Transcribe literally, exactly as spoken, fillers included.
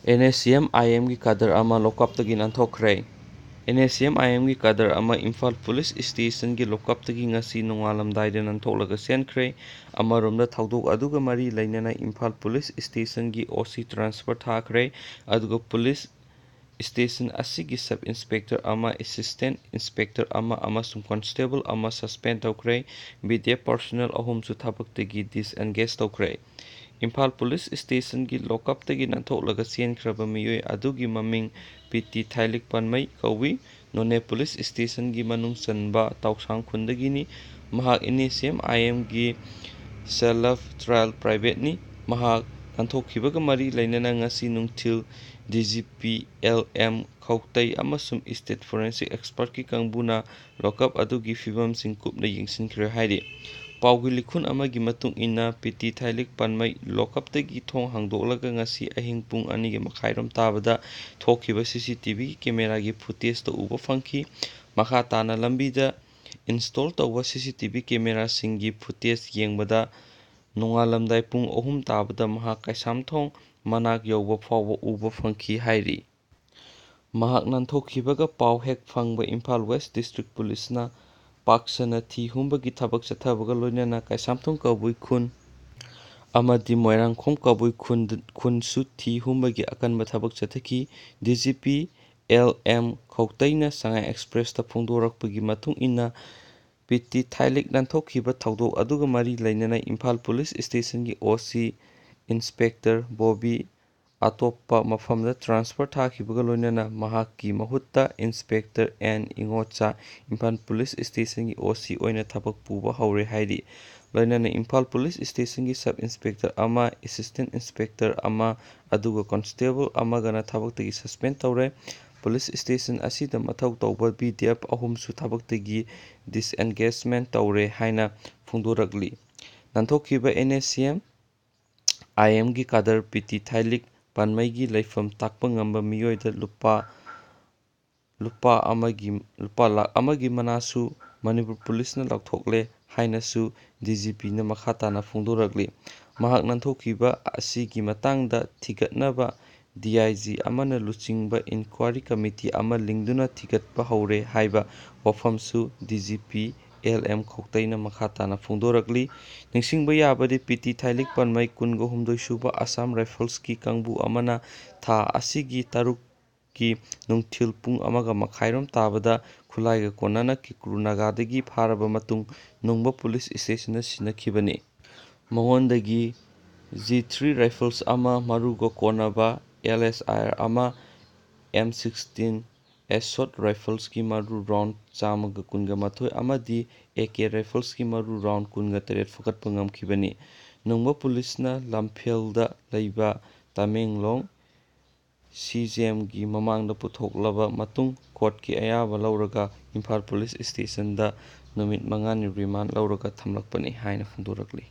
NSCM-IMꯒꯤ cadre ꯑꯃ ꯂꯣꯀꯞꯇꯒꯤ ꯅꯥꯟꯊꯣꯛꯈ꯭ꯔꯦ꯫ NSCM-IMꯒꯤ cadre ꯑꯃ Imphal police ꯁ꯭ꯇꯦꯁꯟꯒꯤ ꯂꯣꯀꯞꯇꯒꯤ ꯉꯁꯤ ꯅꯣꯡꯉꯥꯜꯂꯝꯗꯥꯏꯗ ꯅꯥꯟꯊꯣꯛꯂꯒ ꯆꯦꯟꯈ꯭ꯔꯦ꯫ ꯑꯃꯔꯣꯝꯗ ꯊꯧꯗꯣꯛ ꯑꯗꯨꯒ ꯃꯔꯤ ꯂꯩꯅꯅ ꯏꯝꯐꯥꯜ ꯄꯨꯂꯤꯁ ꯁ꯭ꯇꯦꯁꯟꯒꯤ OC transfer ꯊꯥꯈ꯭ꯔꯦ꯫ ꯑꯗꯨꯒ ꯄꯨꯂꯤꯁ ꯁ꯭ꯇꯦꯁꯟ ꯑꯁꯤꯒꯤ sub inspector ꯑꯃ, assistant inspector ꯑꯃ ꯑꯃꯁꯨꯡ constable ꯑꯃ suspend ꯇꯧꯈ꯭ꯔꯦ꯫ BDF personnel ꯑꯍꯨꯝꯁꯨ ꯊꯕꯛꯇꯒꯤ disengage ꯇꯧꯈ꯭ꯔꯦ꯫ ꯏꯝꯐꯥꯜ ꯄꯨꯂꯤꯁ ꯁ꯭ꯇꯦꯁꯟꯒꯤ ꯂꯣꯀꯞꯇꯒꯤ ꯅꯥꯟꯊꯣꯛꯂꯒ ꯆꯦꯟꯈ꯭ꯔꯕ ꯃꯤꯑꯣꯏ ꯑꯗꯨꯒꯤ ꯃꯃꯤꯡ PT ꯊꯥꯏꯂꯤꯛ ꯄꯥꯟꯃꯩ ꯀꯧꯏ꯫ ꯅꯣꯅꯦ ꯄꯨꯂꯤꯁ ꯁ꯭ꯇꯦꯁꯟꯒꯤ ꯃꯅꯨꯡ ꯆꯟꯕ ꯇꯥꯎꯁꯥꯡ ꯈꯨꯟꯗꯒꯤꯅꯤ꯫ ꯃꯍꯥꯛ NSCM-IMꯒꯤ self trial privateꯅꯤ꯫ ꯃꯍꯥꯛ ꯅꯥꯟꯊꯣꯛꯈꯤꯕꯒ ꯃꯔꯤ ꯂꯩꯅꯅ ꯉꯁꯤ ꯅꯨꯡꯊꯤꯜ DGP LM ꯈꯧꯇꯩ ꯑꯃꯁꯨꯡ state forensic expertꯀꯤ ꯀꯥꯡꯕꯨꯅ ꯂꯣꯀꯞ ꯑꯗꯨꯒꯤ ꯐꯤꯕꯝꯁꯤꯡ ꯀꯨꯞꯅ ꯌꯦꯡꯁꯤꯟꯈ꯭ꯔꯦ ꯍꯥꯏꯔꯤ꯫ ꯄꯥꯎꯒꯤ ꯂꯤꯈꯨꯟ ꯑꯃꯒꯤ ꯃꯇꯨꯡ ꯏꯟꯅ, PT ꯊꯥꯏꯂꯤꯛ ꯄꯥꯟꯃꯩ ꯂꯣꯀꯞꯇꯒꯤ ꯊꯣꯡ ꯍꯥꯡꯗꯣꯛꯂꯒ ꯉꯁꯤ ꯑꯍꯤꯡ ꯄꯨꯡ ꯑꯅꯤꯒꯤ ꯃꯈꯥꯏꯔꯣꯝ ꯇꯥꯕꯗ ꯊꯣꯛꯈꯤꯕ CCTVꯒꯤ cameraꯒꯤ footageꯇ ꯎꯕ ꯐꯪꯈꯤ꯫ ꯃꯈꯥ ꯇꯥꯅ ꯂꯝꯕꯤꯗ install ꯇꯧꯕ CCTV cameraꯁꯤꯡꯒꯤ footage ꯌꯦꯡꯕꯗ ꯅꯣꯡꯉꯥꯜꯂꯝꯗꯥꯏ ꯄꯨꯡ ꯑꯍꯨꯝ ꯇꯥꯕꯗ ꯃꯍꯥꯛ ꯀꯩꯁꯥꯝꯊꯣꯡ ꯃꯅꯥꯛ ꯌꯧꯕ ꯐꯥꯎꯕ ꯎꯕ ꯐꯪꯈꯤ ꯍꯥꯏꯔꯤ꯫ ꯃꯍꯥꯛ ꯅꯥꯟꯊꯣꯛꯈꯤꯕꯒ ꯄꯥꯎ ꯍꯦꯛ ꯐꯪꯕ ꯏꯝꯐꯥꯜ West District Policeꯅ ꯄꯥꯛ ꯁꯟꯅ ꯊꯤ ꯍꯨꯝꯕꯒꯤ ꯊꯕꯛ ꯆꯠꯊꯕꯒ ꯂꯣꯏꯅꯅ ꯀꯩꯁꯥꯝꯊꯣꯡ ꯀꯕꯨꯏ ꯈꯨꯟ ꯑꯃꯗꯤ ꯃꯣꯏꯔꯥꯡꯈꯣꯝ ꯀꯕꯨꯏ ꯈꯨꯟ, ꯈꯨꯟꯁꯨ ꯊꯤ ꯍꯨꯝꯕꯒꯤ ꯑꯀꯟꯕ ꯊꯕꯛ ꯆꯠꯊꯈꯤ꯫ DGP LM ꯈꯧꯇꯩꯅ ꯁꯉꯥꯏ Expressꯇ ꯐꯣꯡꯗꯣꯔꯛꯄꯒꯤ ꯃꯇꯨꯡ ꯏꯟꯅ, PT ꯊꯥꯏꯂꯤꯛ ꯅꯥꯟꯊꯣꯛꯈꯤꯕ ꯊꯧꯗꯣꯛ ꯑꯗꯨꯒ ꯃꯔꯤ ꯂꯩꯅꯅ ꯏꯝꯐꯥꯜ ꯄꯨꯂꯤꯁ ꯁ꯭ꯇꯦꯁꯟꯒꯤ OC Inspector ꯕꯣꯕꯤ ꯑꯇꯣꯞꯄ ꯃꯐꯝꯗ transfer ꯊꯥꯈꯤꯕꯒ ꯂꯣꯏꯅꯅ ꯃꯍꯥꯛꯀꯤ ꯃꯍꯨꯠꯇ Inspector N Ingocha Imphal police ꯁ꯭ꯇꯦꯁꯟꯒꯤ OC ꯑꯣꯏꯅ ꯊꯕꯛ ꯄꯨꯕ ꯍꯧꯔꯦ ꯍꯥꯏꯔꯤ꯫ ꯂꯣꯏꯅꯅ ꯏꯝꯐꯥꯜ ꯄꯨꯂꯤꯁ ꯁ꯭ꯇꯦꯁꯟꯒꯤ sub inspector ꯑꯃ, assistant inspector ꯑꯃ, ꯑꯗꯨꯒ constable ꯑꯃꯒꯅ ꯊꯕꯛꯇꯒꯤ suspend ꯇꯧꯔꯦ꯫ ꯄꯨꯂꯤꯁ ꯁ꯭ꯇꯦꯁꯟ ꯑꯁꯤꯗ ꯃꯊꯧ ꯇꯧꯕ BDF ꯑꯍꯨꯝꯁꯨ ꯊꯕꯛꯇꯒꯤ disengagement ꯇꯧꯔꯦ ꯍꯥꯏꯅ ꯐꯣꯡꯗꯣꯔꯛꯂꯤ꯫ ꯅꯥꯟꯊꯣꯛꯈꯤꯕ NSCM-IMꯒꯤ cadre PT ꯊꯥꯏꯂꯤꯛ ꯄꯥꯟꯃꯩꯒꯤ ꯂꯩꯐꯝ ꯇꯥꯛꯄ ꯉꯝꯕ ꯃꯤꯑꯣꯏꯗ ꯂꯨꯄꯥ, ꯂꯨꯄꯥ ꯑꯃꯒꯤ, ꯂꯨꯄꯥ ꯂꯥꯈ ꯑꯃꯒꯤ ꯃꯅꯥꯁꯨ ꯃꯅꯤꯄꯨꯔ ꯄꯨꯂꯤꯁꯅ ꯂꯧꯊꯣꯛꯂꯦ ꯍꯥꯏꯅꯁꯨ DGPꯅ ꯃꯈꯥ ꯇꯥꯅ ꯐꯣꯡꯗꯣꯔꯛꯂꯤ꯫ ꯃꯍꯥꯛ ꯅꯥꯟꯊꯣꯛꯈꯤꯕ ꯑꯁꯤꯒꯤ ꯃꯇꯥꯡꯗ ꯊꯤꯒꯠꯅꯕ ꯗꯤ ꯑꯥꯏ ꯖꯤ ꯑꯃꯅ ꯂꯨꯆꯤꯡꯕ ꯏꯟꯀ꯭ꯋꯥꯔꯤ ꯀꯃꯤꯇꯤ ꯑꯃ ꯂꯤꯡꯗꯨꯅ ꯊꯤꯒꯠꯄ ꯍꯧꯔꯦ ꯍꯥꯏꯕ ꯋꯥꯐꯝꯁꯨ D G P L M ꯈꯧꯇꯩꯅ ꯃꯈꯥ ꯇꯥꯅ ꯐꯣꯡꯗꯣꯔꯛꯂꯤ꯫ ꯅꯤꯡꯁꯤꯡꯕ ꯌꯥꯕꯗꯤ, ꯄꯤ ꯇꯤ ꯊꯥꯏꯂꯤꯛ ꯄꯟꯃꯩ, ꯀꯨꯟꯒ ꯍꯨꯝꯗꯣꯏ ꯁꯨꯕ ꯑꯁꯥꯝ ꯔꯥꯏꯐꯜꯁꯀꯤ ꯀꯥꯡꯕꯨ ꯑꯃꯅ ꯊꯥ ꯑꯁꯤꯒꯤ ꯇꯔꯨꯛꯀꯤ ꯅꯨꯡꯊꯤꯜ ꯄꯨꯡ ꯑꯃꯒ ꯃꯈꯥꯏꯔꯣꯝ ꯇꯥꯕꯗ ꯈꯨꯠꯂꯥꯏꯒ ꯀꯣꯟꯅꯅ ꯀꯤꯀ꯭ꯔꯨ ꯅꯥꯒꯥꯗꯒꯤ ꯐꯥꯔꯕ ꯃꯇꯨꯡ ꯅꯨꯡꯕ ꯄꯨꯂꯤꯁ ꯁ꯭ꯇꯦꯁꯟꯗ ꯁꯤꯟꯅꯈꯤꯕꯅꯤ꯫ ꯃꯉꯣꯟꯗꯒꯤ ꯖꯤ ꯊ꯭ꯔꯤ ꯔꯥꯏꯐꯜꯁ ꯑꯃ, ꯃꯔꯨꯒ ꯀꯣꯟꯅꯕ ꯑꯦꯜ ꯑꯦꯁ ꯑꯥꯔ ꯑꯃ, ꯑꯦꯝ ꯁꯤꯛꯁꯇꯤꯟ ꯑꯦꯁꯣꯠ ꯔꯥꯏꯐꯜꯁꯀꯤ ꯃꯔꯨ ꯔꯥꯎꯟ ꯆꯥꯝꯃꯒ ꯀꯨꯟꯒ ꯃꯥꯊꯣꯏ ꯑꯃꯗꯤ ꯑꯦ ꯀꯦ ꯔꯥꯏꯐꯜꯁꯀꯤ ꯃꯔꯨ ꯔꯥꯎꯟ ꯀꯨꯟꯒ ꯇꯔꯦꯠ ꯐꯒꯠꯄ ꯉꯝꯈꯤꯕꯅꯤ꯫ ꯅꯨꯡꯕ ꯄꯨꯂꯤꯁꯅ ꯂꯝꯐꯦꯜꯗ ꯂꯩꯕ ꯇꯃꯦꯡꯂꯣꯡ ꯁꯤ ꯖꯤ ꯑꯦꯝꯒꯤ ꯃꯃꯥꯡꯗ ꯄꯨꯊꯣꯛꯂꯕ ꯃꯇꯨꯡ, ꯀꯣꯔꯠꯀꯤ ꯑꯌꯥꯕ ꯂꯧꯔꯒ ꯏꯝꯐꯥꯜ ꯄꯨꯂꯤꯁ ꯁ꯭ꯇꯦꯁꯟꯗ ꯅꯨꯃꯤꯠ ꯃꯉꯥꯅꯤ ꯔꯤꯃꯥꯟ ꯂꯧꯔꯒ ꯊꯝꯂꯛꯄꯅꯤ ꯍꯥꯏꯅ ꯐꯣꯡꯗꯣꯔꯛꯂꯤ꯫